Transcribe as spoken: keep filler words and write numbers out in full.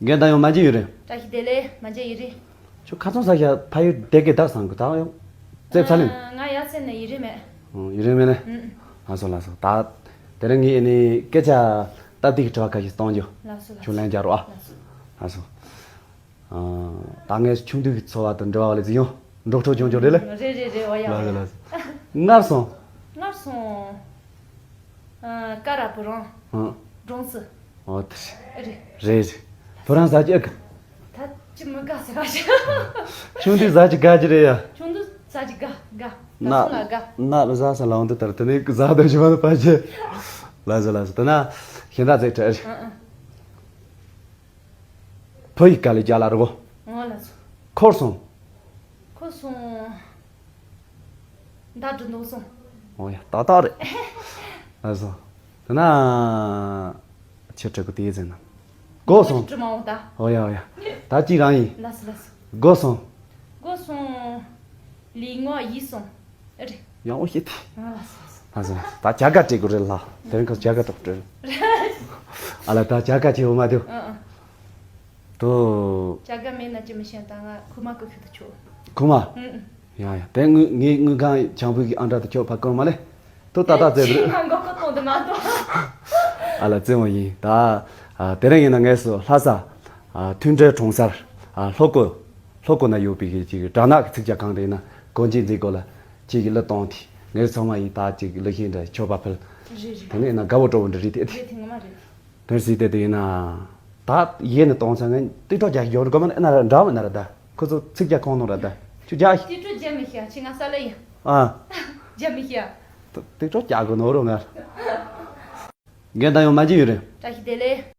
རྒན་ད་ཡང་མ་མཇལ་ཡོད་རེད། བཀྲ་ཤིས་བདེ་ལེགས། མ་མཇལ་ཡོད་རེད། ཁྱོད་ཁ་ཚང་ས་ཤ་ཕ་ཡུལ་བསྡད་གི་ད་སང་གི་ད་ཡང་རྩེབ་ཚ་ལེ། ང་ཡ་སེ་ནས་ཡི་རེ་མེད། ཡི་རེ་མེད་ནས། ཨུམ། ལགས་སོ་ལགས་སོ། ད་དེ་རིང་ངས་ཨེ་ནས་སྐད་ཆ་སྟབས་བདེ་གི་དྲི་བ་ཁ་ཤས་གཏོང་རྒྱུ། ལགས་སོ་ལགས་ཁྱོད་ལན་རྒྱག་རོགས་ཨ། ལགས་སོ། ལགས་སོ། ད་ངས་ཆུང་དུས་ཀྱི་འཚོ་བ་དང་འབྲེལ་བ་ལས་ཟིན་ཡང་འབྲོག་ཁྲོ་ཆུང་ཆུང་རེད་ལེ། རེད་རེད་རེད། འོ་ཡ། ལགས་སོ་ལགས་སོ། སྔར་སོང་། སྔར་སོང་། ཀ་ར་བུ་རང་། ཀ་ར་བུ་རང་། སྦྲང་རྩི། འོ་དེ་རེད། རེད་རེད། བུ་རང་ཟ་གི་ཨེ་དགའ། ད་ཅི་མི་དགའ་ཟེར་བ་ཞིག་ཆུང་དུས་ཟ་གི་དགའ་གི་རེད་ཡ། ཆུང་དུས་ཟ་གི་དགའ་དགའ། ད་ན་སོང་ལ་དགའ། ན་ཟ་ས་ལ་འོང་དུ་ལྟར་དེ་ནས་ཟ་དོ་ཞི་བ་ནི་ཕ་ཆེ། ལགས་སོ་ལགས་སོ། དེ་ན་ཤིང་རྟ་ཚེ་ཁྲ་རེད། ཨ་ཨ། བུ་ཡི་དཀའ་ལས་རྒྱ་ལ་རུ་གོ། ཨོ་ལགས་སོ། འཁོར་སོང་། འཁོར་སོང་། མདའ་འདྲུ་འདུག་སོང་། ཨོ་ཡ་ཏག་ཏག་རེད། ལགས་སོ། དེ་ན། ཆེ་དྲག་གི་དེའི་ཟེར་ན། དགོད་སོང་། འདྲི་མ་འོང་ད། ཨོ་ཡ་ཨོ་ཡ། ད་གཅིག་རང་ཡིན། ལགས་སོ་ལགས་སོ། དགོད་སོང་། དགོད་སོང་། ལུས་ངག་ཡིད་གསུམ། ཨེ་རེད། ཡང་འོ་ཤེས་ཏེ། ཨ་ལགས་སོ་ལགས་སོ། ད་བྱ་དགའ་སྤྲད་དགོས་རེད་ལ། དེ་རིང་ཁ་བྱ་དགའ་སྤྲོད་སྤྲོད། ཨ་ལ་ད་བྱ་དགའ་བྱེད་འོ་མ་དེ། ཨ་ཨ། དོ། བྱ་དགའ་མེད་ན་ཅི་མི་ཤེས་ད་ང་ཁུ་མ་ཀུ་ཤུ་དུ་ཆོག་ཁུ་མ། ཨུ་ཨུ། ཡ་ཡ་དེ་དངུལ་ངའི་དངུལ་ཁང་བྱང་བུ་གི་ཨང་གྲངས་དུ་ཁྱོད་ཕ་སྐོར་མ་ལེ། དོ་ད་ད་བཙལ་བུ། ང་མགོ་སྐོར་གཏོང་དུ་མ་གཏོང་། ཨ་ལ་བཙལ་བ་ཡིན་ད། དེ་རིང་ཡིན་ན་ངས་སུ་ལྷ་ས། མཐུན་འབྲེལ་གྲོང་གསར། ལྷོ་ཀོ། ལྷོ་ཀོ་ན་ཡོད་པའི་གི་ཅིག་སྦྲ་ནག་གི་ཚིག་ཇ་གང་དེ་ཡིན་ན་གོན་ཆས་འཛིན་སྐོར་ལ། ཅིག་གི་གླུ་གཏོང་དེ་ངས་ཚང་མ་ཡིན་ད་ཅིག་གླུ་ཤེས་འདྲ་ཆོས་པ་ཕུལ། རེད་རེད། དེ་ནས་ཡིན་ན་དགའ་བོ་སྤྲོ་བོ་འདྲ་རེད་དེ། རེད་དེ་ངོ་མ་རེད། དོན་སྲིད་དེ་དེ་ཡིན་ན། ད་ཡེ་ནས་གཏོང་ཚ་ངས་ཏིག་ཏོག་རྒྱག་ཡོད་རེད་གོ་མ་ན་ཨེ་ན་ར་འདྲ་མི་ན་ར་ད། ཁོ་ཚོ་ཚིག་རྒྱག་གང་ནོ་ར་ད། ཁྱོད་རྒྱག་ཏིག་ཏོག་རྒྱག་མི་ཤེས་ཨ་ཆི་ང་ས་ལ་ཡིན། ཨ། རྒྱག་མི་ཤེས་ཨ། ཏིག་ཏོག་རྒྱག་གི་ནོ་རོ་ང་། རྒན་ད་ཡང་མ་བརྗེད་ཡོད་རེད། བཀྲ་ཤིས་བདེ་ལེགས།